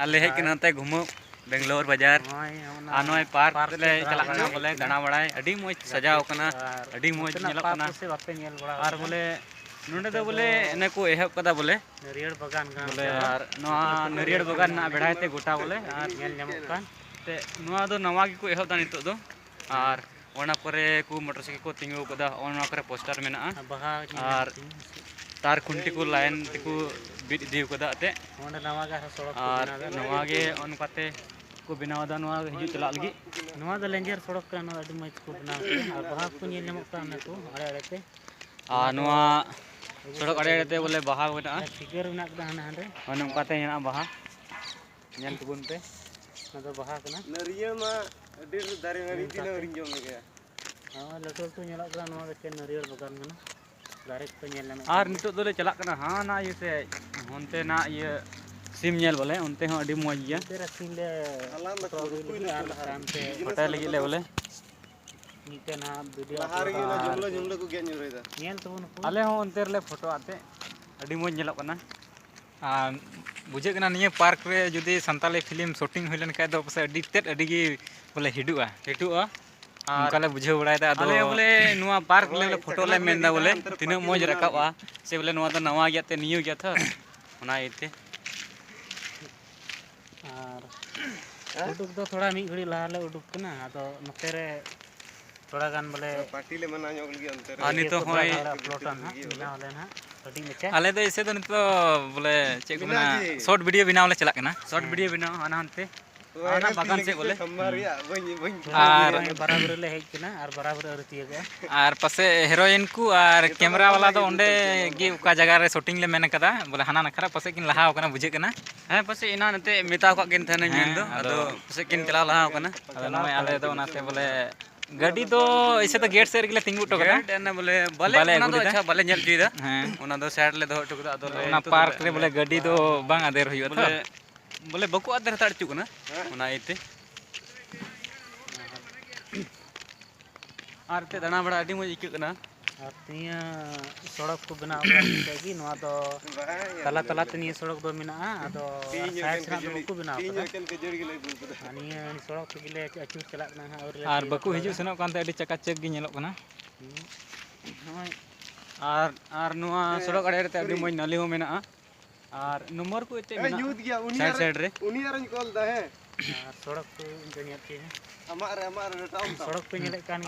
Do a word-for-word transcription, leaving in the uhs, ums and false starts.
ᱟᱨ ᱞᱮ ᱦᱮᱡ ᱠᱟᱱᱟ ᱱᱚᱛᱮ ᱜᱷᱩᱢᱟᱹᱜ ᱵᱮᱝᱜᱟᱞᱳᱨ ᱵᱟᱡᱟᱨ᱾ ᱱᱚᱜᱼᱚᱭ ᱚᱱᱟ ᱟᱨ ᱱᱚᱜᱼᱚᱭ ᱯᱟᱨᱠ ᱯᱟᱨᱠ ᱨᱮᱞᱮ ᱥᱮᱫ ᱫᱟᱬᱟ ᱪᱟᱞᱟᱜ ᱵᱟᱲᱟ ᱠᱟᱱᱟ, ᱦᱩᱭᱩᱜ ᱵᱚᱞᱮ ᱠᱟᱱᱟ᱾ ᱫᱟᱬᱟ ᱵᱟᱲᱟᱭ, ᱟᱹᱰᱤ ᱢᱚᱡᱽ ᱥᱟᱡᱟᱣ ᱠᱟᱱᱟ, ᱟᱨ ᱟᱹᱰᱤ ᱢᱚᱡᱽ ᱱᱚᱛᱮᱱᱟᱜ ᱧᱮᱞᱚᱜ ᱯᱟᱨᱠ ᱠᱟᱱᱟ᱾ ᱠᱚᱥᱮᱫ ᱵᱟᱯᱮ ᱧᱮᱞ ᱵᱟᱲᱟ ᱟᱨ ᱟᱠᱟᱫᱟ? ᱵᱚᱞᱮ ᱱᱚᱸᱰᱮ ᱫᱚ ᱱᱚᱛᱮ ᱵᱚᱞᱮ ᱫᱚ ᱮᱱᱮ ᱠᱚ ᱮᱦᱚᱵ ᱠᱟᱫᱟ ᱵᱚᱞᱮ᱾ ᱱᱟᱹᱨᱭᱟᱹᱲ ᱵᱟᱜᱟᱱ ᱠᱟᱱᱟ ᱵᱚᱞᱮ, ᱱᱚᱛᱮ ᱫᱚ᱾ ᱟᱨ ᱱᱚᱣᱟ ᱱᱟᱹᱨᱭᱟᱹᱲ ᱵᱟᱜᱟᱱ ᱨᱮᱱᱟᱜ ᱵᱮᱲᱦᱟᱭ ᱛᱮ ᱜᱚᱴᱟ ᱵᱚᱞᱮ, ᱟᱨ ᱧᱮᱞ ᱧᱟᱢᱚᱜ ᱠᱟᱱ᱾ ᱛᱮ ᱱᱚᱣᱟ ᱫᱚ ᱱᱟᱣᱟ ᱜᱮᱠᱚ ᱮᱦᱚᱵ ᱮᱫᱟ ᱱᱤᱛᱚᱜ ᱫᱚ᱾ ᱟᱨ ᱚᱱᱟ ᱠᱚᱨᱮ ᱠᱚ ᱢᱚᱴᱚᱨ ᱥᱟᱭᱠᱮᱞ ᱠᱚ ᱛᱤᱸᱜᱩ ᱟᱠᱟᱫᱟ, ᱚᱱᱟ ᱠᱚᱨᱮ ᱯᱳᱥᱴᱟᱨ ᱢᱮᱱᱟᱜᱼᱟ᱾ ᱟᱨ ᱵᱟᱦᱟ ᱧᱮᱞ ᱟᱨ ᱧᱟᱢᱚᱜ ᱠᱟᱱᱟ᱾ ᱛᱟᱨ ᱠᱷᱩᱱᱴᱤ ᱠᱚ ᱞᱟᱭᱤᱱ ᱛᱮᱠᱚ ᱵᱤᱫ ᱤᱫᱤ ᱟᱠᱟᱫᱟ ᱮᱱᱛᱮᱫ᱾ ᱚᱸᱰᱮ ᱱᱟᱣᱟ ᱜᱮ ᱟᱨᱦᱚᱸ ᱥᱚᱲᱚᱠ ᱠᱚ ᱟᱨ ᱵᱮᱱᱟᱣ ᱮᱫᱟ᱾ ᱱᱚᱣᱟ ᱜᱮ ᱚᱱᱠᱟᱛᱮ ᱠᱚ ᱵᱮᱱᱟᱣ ᱮᱫᱟ, ᱱᱚᱣᱟ ᱦᱤᱡᱩᱜ ᱪᱟᱞᱟᱜ ᱞᱟᱹᱜᱤᱫ᱾ ᱱᱚᱣᱟ ᱫᱚ ᱞᱮᱸᱡᱮᱨ ᱥᱚᱲᱚᱠ ᱠᱟᱱᱟ, ᱱᱚᱣᱟ ᱟᱹᱰᱤ ᱢᱚᱡᱽ ᱠᱚ ᱵᱮᱱᱟᱣ ᱠᱮᱫᱟ᱾ ᱟᱨ ᱵᱟᱦᱟ ᱠᱚ ᱧᱮᱞ ᱧᱟᱢᱚᱜ ᱠᱟᱱᱟ ᱚᱱᱟ ᱠᱚ ᱟᱲᱮ ᱟᱲᱮ ᱛᱮ᱾ ᱟᱨ ᱱᱚᱣᱟ ᱥᱚᱲᱚᱠ ᱟᱲᱮ ᱟᱲᱮ ᱛᱮ ᱵᱚᱞᱮ ᱵᱟᱦᱟ ᱢᱮᱱᱟᱜᱼᱟ᱾ ᱟᱨ ᱪᱤᱛᱟᱹᱨ ᱢᱮᱱᱟᱜ ᱠᱟᱫᱟ ᱦᱟᱸᱰᱮ ᱦᱟᱸᱰᱮ᱾ ᱦᱳᱭ, ᱱᱚᱝᱠᱟ ᱛᱮ ᱢᱮᱱᱟᱜᱼᱟ ᱵᱟᱦᱟ, ᱧᱮᱞ ᱛᱟᱵᱚᱱ ᱯᱮ᱾ ᱚᱱᱟ ᱫᱚ ᱵᱟᱦᱟ ᱠᱟᱱᱟ᱾ ᱱᱟᱹᱨᱭᱟᱹ ᱢᱟ ᱟᱹᱰᱤ ᱰᱷᱮᱨ ᱫᱟᱨᱮ ᱱᱟᱹᱲᱤ ᱱᱚᱝᱠᱟ ᱛᱤᱱᱟᱹᱜ ᱛᱮ᱾ ᱦᱩᱰᱤᱧ ᱡᱚᱢ ᱞᱮᱠᱟ᱾ ᱦᱳᱭ, ᱞᱟᱹᱴᱩ ᱞᱟᱹᱴᱩ ᱧᱮᱞᱚᱜ ᱠᱟᱱᱟ, ᱱᱚᱣᱟ ᱫᱚ ᱪᱮᱫ ᱱᱟᱹᱨᱭᱟᱹᱲ ᱵᱟᱜᱟᱱ ᱠᱟᱱᱟ᱾ ᱫᱟᱨᱮ ᱠᱚ ᱧᱮᱞ ᱧᱟᱢᱚᱜ ᱟᱨ ᱠᱟᱱ ᱜᱮᱭᱟ᱾ ᱱᱤᱛᱚᱜ ᱫᱚᱞᱮ ᱪᱟᱞᱟᱜ ᱠᱟᱱᱟ ᱦᱟᱱᱟ ᱤᱭᱟᱹ ᱥᱮᱫ, ᱚᱱᱛᱮᱱᱟᱜ ᱤᱭᱟᱹ ᱥᱤᱢ ᱧᱮᱞ ᱵᱚᱞᱮ, ᱚᱱᱛᱮ ᱦᱚᱸ ᱟᱹᱰᱤ ᱢᱚᱡᱽ ᱜᱮᱭᱟ᱾ ᱱᱚᱛᱮ ᱨᱮ ᱥᱤᱢ ᱞᱮ ᱦᱟᱞᱟᱝ ᱫᱚ ᱯᱷᱳᱴᱳ ᱟᱹᱜᱩᱭ ᱞᱟᱹᱜᱤᱫ ᱟᱨ ᱦᱟᱱᱛᱮ ᱯᱷᱳᱴᱳᱭ ᱞᱟᱹᱜᱤᱫ ᱞᱮ ᱵᱚᱞᱮ᱾ ᱢᱤᱫᱴᱮᱱ ᱦᱟᱸᱜ ᱵᱷᱤᱰᱤᱭᱳ ᱞᱟᱦᱟ ᱨᱮᱜᱮ ᱚᱱᱟ ᱟᱯᱞᱳᱰ ᱡᱩᱢᱞᱟᱹ ᱡᱩᱢᱞᱟᱹ ᱠᱚ ᱜᱮᱫ ᱧᱩᱨᱦᱩᱭᱮᱫᱟ᱾ ᱧᱮᱞ ᱛᱟᱵᱚᱱ ᱟᱠᱚ᱾ ᱟᱞᱮ ᱦᱚᱸ ᱚᱱᱛᱮ ᱨᱮᱞᱮ ᱯᱷᱳᱴᱳ ᱟᱛᱮ ᱟᱹᱰᱤ ᱢᱚᱡᱽ ᱧᱮᱞᱚᱜ ᱠᱟᱱᱟ᱾ ᱟᱨ ᱵᱩᱡᱷᱟᱹᱜ ᱠᱟᱱᱟ ᱱᱤᱭᱟᱹ ᱯᱟᱨᱠ ᱨᱮ ᱡᱩᱫᱤ ᱥᱟᱱᱛᱟᱞᱤ ᱯᱷᱤᱞᱢ ᱥᱩᱴᱤᱝ ᱦᱩᱭ ᱞᱮᱱ ᱠᱷᱟᱡ ᱫᱚ ᱯᱟᱥᱮᱡ ᱟᱹᱰᱤ ᱛᱮᱫ ᱟᱹᱰᱤ ᱜᱮ ᱵᱚᱞᱮ ᱦᱤᱴᱚᱜᱼᱟ᱾ ᱦᱤᱴᱚᱜᱼᱟ᱾ ᱟᱨ ᱚᱱᱠᱟ ᱞᱮ ᱵᱩᱡᱷᱟᱹᱣ ᱵᱟᱲᱟᱭᱮᱫᱟ, ᱟᱫᱚ ᱟᱞᱮ ᱦᱚᱸ ᱵᱚᱞᱮ ᱱᱚᱣᱟ ᱯᱟᱨᱠ ᱞᱮ ᱵᱚᱞᱮ ᱯᱷᱳᱴᱳ ᱞᱮ ᱢᱮᱱᱫᱟ ᱵᱚᱞᱮ ᱛᱤᱱᱟᱹᱜ ᱢᱚᱡᱽ ᱨᱟᱠᱟᱵᱼᱟ, ᱥᱮ ᱵᱚᱞᱮ ᱱᱚᱣᱟ ᱫᱚ ᱱᱟᱣᱟ ᱜᱮᱭᱟ ᱛᱮ ᱱᱤᱭᱩ ᱜᱮᱭᱟ ᱛᱚ, ᱚᱱᱟ ᱤᱭᱟᱹᱛᱮ᱾ ᱟᱨ ᱩᱰᱩᱠ ᱫᱚ ᱛᱷᱚᱲᱟ ᱢᱤᱫ ᱜᱷᱟᱹᱲᱤᱡ ᱞᱟᱦᱟ ᱞᱮ ᱩᱰᱩᱠ ᱠᱟᱱᱟ, ᱟᱫᱚ ᱱᱚᱛᱮ ᱨᱮ ᱛᱷᱚᱲᱟ ᱜᱟᱱ ᱵᱚᱞᱮ ᱯᱟᱨᱴᱤ ᱞᱮ ᱢᱟᱱᱟᱣ ᱧᱚᱜ ᱞᱟᱹᱜᱤᱫ ᱚᱱᱛᱮ ᱨᱮ᱾ ᱟᱨ ᱱᱤᱛᱚᱜ ᱦᱚᱸᱭ ᱟᱯᱞᱳᱰ ᱦᱟᱸᱜ ᱵᱮᱱᱟᱣ ᱞᱮᱱ ᱦᱟᱸᱜ ᱦᱩᱰᱤᱧ ᱢᱟᱪᱷᱟ᱾ ᱟᱞᱮ ᱫᱚ ᱮᱭᱥᱮ ᱫᱚ ᱱᱤᱛᱚᱜ ᱵᱚᱞᱮ ᱪᱮᱫ ᱠᱚ ᱢᱮᱱᱟ, ᱵᱮᱱᱟᱣ ᱜᱮ᱾ ᱥᱚᱨᱴ ᱵᱷᱤᱰᱤᱭᱳ ᱵᱮᱱᱟᱣ ᱞᱮ ᱪᱟᱞᱟᱜ ᱠᱟᱱᱟ᱾ ᱥᱚᱨᱴ ᱵᱷᱤᱰᱤᱭᱳ ᱵᱮᱱᱟᱣ ᱦᱟᱱᱟ ᱦᱟᱱᱛᱮ᱾ ᱦᱟᱱᱟ ᱵᱟᱜᱟᱱ ᱥᱮᱫ ᱵᱚᱞᱮ᱾ ᱥᱟᱢᱵᱟ ᱨᱮᱭᱟᱜ ᱵᱟᱹᱧ, ᱵᱟᱹᱧ ᱟᱨ ᱱᱚᱜᱼᱚᱭ ᱵᱟᱨᱟᱵᱟᱹᱨᱤ ᱞᱮ ᱦᱮᱡ ᱠᱟᱱᱟ ᱟᱨ ᱵᱟᱨᱟᱵᱟᱹᱨᱤ ᱟᱹᱣᱨᱤ ᱛᱤᱭᱟᱹᱜᱚᱜᱼᱟ᱾ ᱟᱨ ᱯᱟᱥᱮᱡ ᱦᱤᱨᱳᱭᱤᱱ ᱠᱚ ᱟᱨ ᱡᱚᱛᱚ ᱠᱮᱢᱮᱨᱟ ᱵᱟᱞᱟ ᱵᱟᱞᱟ ᱫᱚ ᱜᱮ ᱚᱸᱰᱮ ᱡᱚᱛᱚ ᱜᱮ ᱚᱠᱟ ᱡᱟᱭᱜᱟ ᱨᱮ ᱥᱩᱴᱤᱝ ᱞᱮ ᱢᱮᱱ ᱠᱟᱫᱟ, ᱵᱚᱞᱮ ᱦᱟᱱᱟ ᱱᱟᱠᱷᱨᱟ ᱯᱟᱥᱮᱡ ᱠᱤᱱ ᱞᱟᱦᱟ ᱟᱠᱟᱱᱟ, ᱵᱩᱡᱷᱟᱹᱜ ᱠᱟᱱᱟ᱾ ᱦᱮᱸ, ᱯᱟᱥᱮᱡ ᱮᱱᱟᱱ ᱮᱱᱛᱮᱫ ᱢᱮᱛᱟ ᱟᱠᱟᱫ ᱠᱤᱱ ᱛᱟᱦᱮᱱᱟᱹᱧ ᱦᱮᱸ, ᱢᱮᱱᱫᱚ, ᱟᱫᱚ ᱟᱫᱚ ᱯᱟᱥᱮᱡ ᱠᱤᱱ ᱪᱟᱞᱟᱣ ᱞᱟᱦᱟ ᱟᱠᱟᱱᱟ᱾ ᱟᱫᱚ ᱱᱚᱜᱼᱚᱭ ᱟᱞᱮ ᱫᱚ ᱚᱱᱟᱛᱮ ᱵᱚᱞᱮ ᱜᱟᱹᱰᱤ ᱫᱚ ᱮᱭᱥᱮ ᱫᱚ ᱜᱮᱴ ᱥᱮᱫ ᱨᱮᱜᱮ ᱞᱮ ᱛᱤᱸᱜᱩ ᱦᱚᱴᱚ ᱠᱟᱫᱟ᱾ ᱜᱮᱴ ᱮᱱᱟ ᱵᱚᱞᱮ ᱵᱟᱞᱮ, ᱵᱟᱞᱮ ᱚᱱᱟ ᱟᱹᱜᱩ ᱫᱚ ᱞᱮᱫᱟ᱾ ᱟᱪᱪᱷᱟ, ᱵᱟᱞᱮ ᱧᱮᱞ ᱦᱚᱪᱚᱭᱮᱫᱟ᱾ ᱦᱮᱸ᱾ ᱚᱱᱟ ᱫᱚ ᱥᱟᱭᱤᱰ ᱞᱮ ᱫᱚᱦᱚ ᱦᱚᱴᱚ ᱠᱟᱫᱟ᱾ ᱟᱫᱚ ᱞᱮ ᱚᱱᱟ ᱱᱤᱛᱚᱜ ᱫᱚ ᱯᱟᱨᱠ ᱨᱮ ᱵᱚᱞᱮ ᱜᱟᱹᱰᱤ ᱫᱚ ᱵᱟᱝ ᱟᱫᱮᱨ ᱦᱩᱭᱩᱜᱼᱟ ᱛᱚ᱾ ᱵᱚᱞᱮ, ᱵᱚᱞᱮ ᱵᱟᱠᱚ ᱟᱫᱮᱨ ᱦᱟᱛᱟᱲ ᱦᱚᱪᱚᱜ ᱠᱟᱱᱟ, ᱚᱱᱟ ᱤᱭᱟᱹᱛᱮ᱾ ᱟᱨ ᱮᱱᱛᱮᱫ ᱫᱟᱬᱟ ᱵᱟᱲᱟ ᱟᱹᱰᱤ ᱢᱚᱡᱽ ᱟᱹᱭᱠᱟᱹᱜ ᱠᱟᱱᱟ᱾ ᱟᱨ ᱱᱤᱭᱟᱹ ᱥᱚᱲᱚᱠ ᱠᱚ ᱵᱮᱱᱟᱣ ᱠᱟᱜ ᱞᱮᱠᱟ ᱜᱮ, ᱱᱚᱣᱟ ᱫᱚ ᱛᱟᱞᱟ ᱛᱟᱞᱟ ᱛᱮ ᱱᱤᱭᱟᱹ ᱥᱚᱲᱚᱠ ᱫᱚ ᱢᱮᱱᱟᱜᱼᱟ᱾ ᱟᱫᱚ ᱟᱨ ᱥᱟᱭᱤᱰ ᱥᱮᱱᱟᱜ ᱫᱚ ᱵᱟᱠᱚ ᱵᱮᱱᱟᱣ ᱠᱟᱫᱟ᱾ ᱟᱨ ᱱᱤᱭᱟᱹ ᱥᱚᱲᱚᱠ ᱛᱮᱜᱮ ᱞᱮ ᱟᱹᱪᱩᱨ ᱪᱟᱞᱟᱜ ᱠᱟᱱᱟ ᱦᱟᱸᱜ, ᱟᱹᱣᱨᱤ ᱞᱮ ᱟᱨ ᱛᱤᱭᱳᱜᱟ ᱵᱟᱠᱚ ᱛᱷᱚᱲᱟ ᱦᱤᱡᱩᱜ ᱜᱟᱱ᱾ ᱥᱮᱱᱚᱜ ᱠᱟᱱ ᱛᱮ ᱟᱹᱰᱤ ᱪᱟᱠᱟᱪᱟᱠ ᱜᱮ ᱧᱮᱞᱚᱜ ᱠᱟᱱᱟ᱾ ᱦᱩᱸ᱾ ᱱᱚᱜᱼᱚᱭ᱾ ᱟᱨ, ᱟᱨ ᱱᱚᱣᱟ ᱥᱚᱲᱚᱠ ᱟᱲᱮ ᱨᱮ ᱟᱹᱰᱤ ᱢᱚᱡᱽ ᱱᱟᱹᱞᱤ ᱦᱚᱸ ᱢᱮᱱᱟᱜᱼᱟ᱾ ᱟᱨ ᱱᱚᱢᱵᱚᱨ ᱠᱚ ᱮᱱᱛᱮᱫ ᱢᱮᱱᱟᱜᱼᱟ ᱧᱩᱛ ᱜᱮᱭᱟ, ᱩᱱᱤ ᱥᱟᱭᱤᱰ ᱟᱨ, ᱥᱟᱭᱤᱰ ᱨᱮ᱾ ᱩᱱᱤ ᱟᱨᱤᱧ ᱠᱚᱞ ᱫᱟ, ᱦᱮᱸ᱾ ᱟᱨ ᱥᱚᱲᱚᱠ ᱠᱚ ᱤᱧ ᱫᱚ ᱧᱮᱞ ᱦᱚᱪᱚᱭᱟ᱾ ᱟᱢᱟᱜ ᱨᱮ, ᱟᱢᱟᱜ ᱨᱮ ᱰᱟᱴᱟ ᱚᱱ ᱛᱟᱢ᱾ ᱥᱚᱲᱚᱠ ᱯᱮ ᱧᱮᱞᱮᱫ ᱠᱟᱱ ᱜᱮᱭᱟ᱾